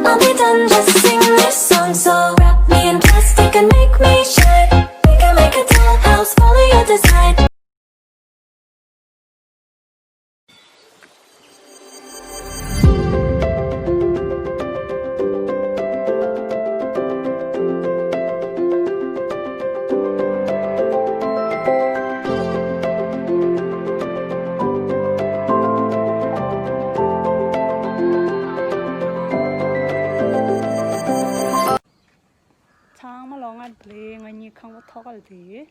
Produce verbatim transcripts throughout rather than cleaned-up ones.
I'll be done, just sing this song. So wrap me in plastic and make me shine. We can make a dollhouse, follow your design. ཚང་མ་ལོ། ང་ལ་ང་གཉིས་ཁང་པ་ཐོག་ཁ་ལ་བསྡད་ཡོད།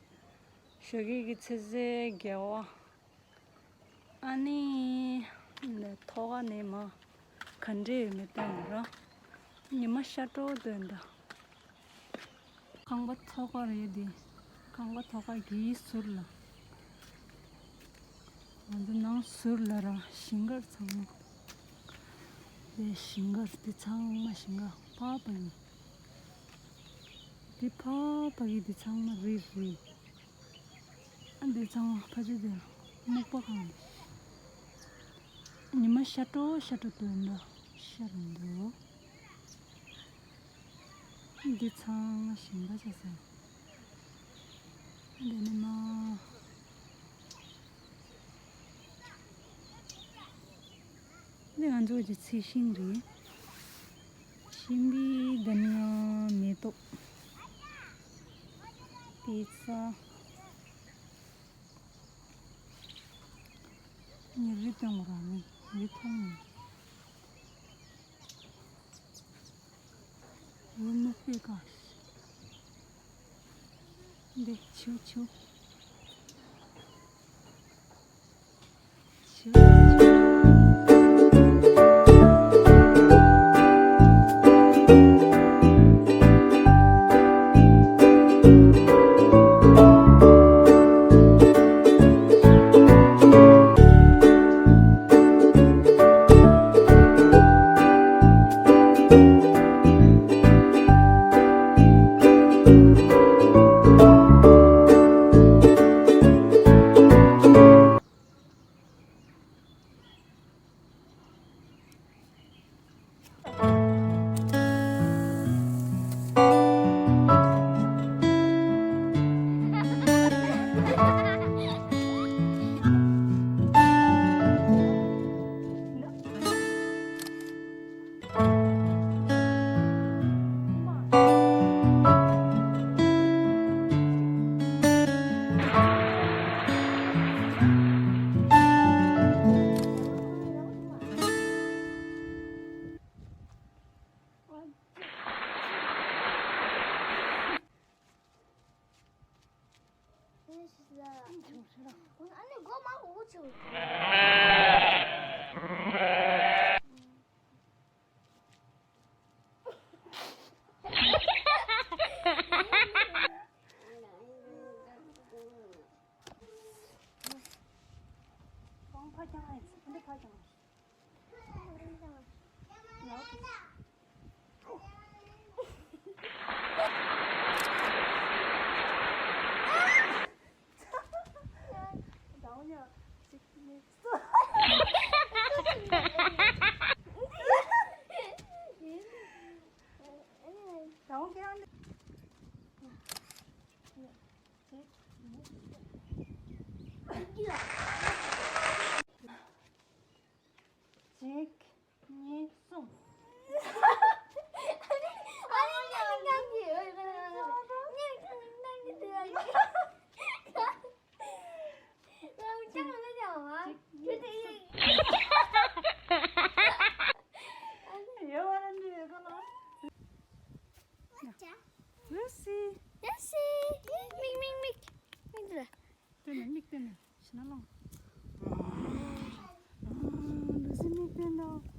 ཞོགས་ཀས་ཀྱི་ཚོད་ཚོད་བརྒྱད་པ། ཨ་ནི་ནས་ཐོག་ཁ་ནས་མར་ག་འདྲས་ཡོད་མེད་བལྟས་ན་ར། ཉི་མ་ཤར་འགྲོ་འདོད་འདྲ། ཁང་པ་ཐོག་ཁ་རེད་དེ། ཁང་པ་ཐོག་ཁ་གི་ཟུར་ལ། ང་ཚོ་ནང་ཟུར་ལ་ར་ཞིང་ཁར་ཚང་མ། དེ་ཞིང་ཁར་དེ་ཚང་མ་ཞིང་ཁ་ཕར་ཕ་གི། དེ་ཕར་ཕ་གི་དེ་ཚང་མ་རི་རི། ཨ་འདི་ཚང་མ་ཕ་ཆུ་དེ་སྨུག་པ་གང་། ཉི་མ་ཤར་འགྲོ་ཤར་འགྲོ་འདོད་འདྲ་ཤར་འདུག་འདི་ཚང་མ་ཞིང་ཁ་ཆགས་ས། འདི་ནི་མ། འདི་ང་ཚོ་གི་ཚལ་ཞིང་རེད། ཤིང་པའི་འདི་ནི་ཡང་མེ་ཏོག་པི་ཙ། ངས་རི་སྟོན་གོ་ར་ནི་རི་མཐོང་ནི། རི་སྨུག་པའི་ཀ། འདི་ཆུ་ཆུ། གཅིག་གཉིས། གསུམ། ཨ་ནི་ཨ་ནི་ཉལ་ཁང་གི་ཉལ་ཁང་གི་ནང་གི་དེ་ཡ་ཡོད། ལམ་ཆང་ལ་ཡང་བ། ཡོད་བ་ལ་འདི་ཡོད་ག་ལ། ལུ་སི། ལུ་སི། མིག་མིག་མིག་མིག་འདི་ལ། སྟོན་ནས་མིག་སྟོན་ནས་ཕྱི་ན་ལོང་། ལུ་སི་མིག་སྟོན་དང་།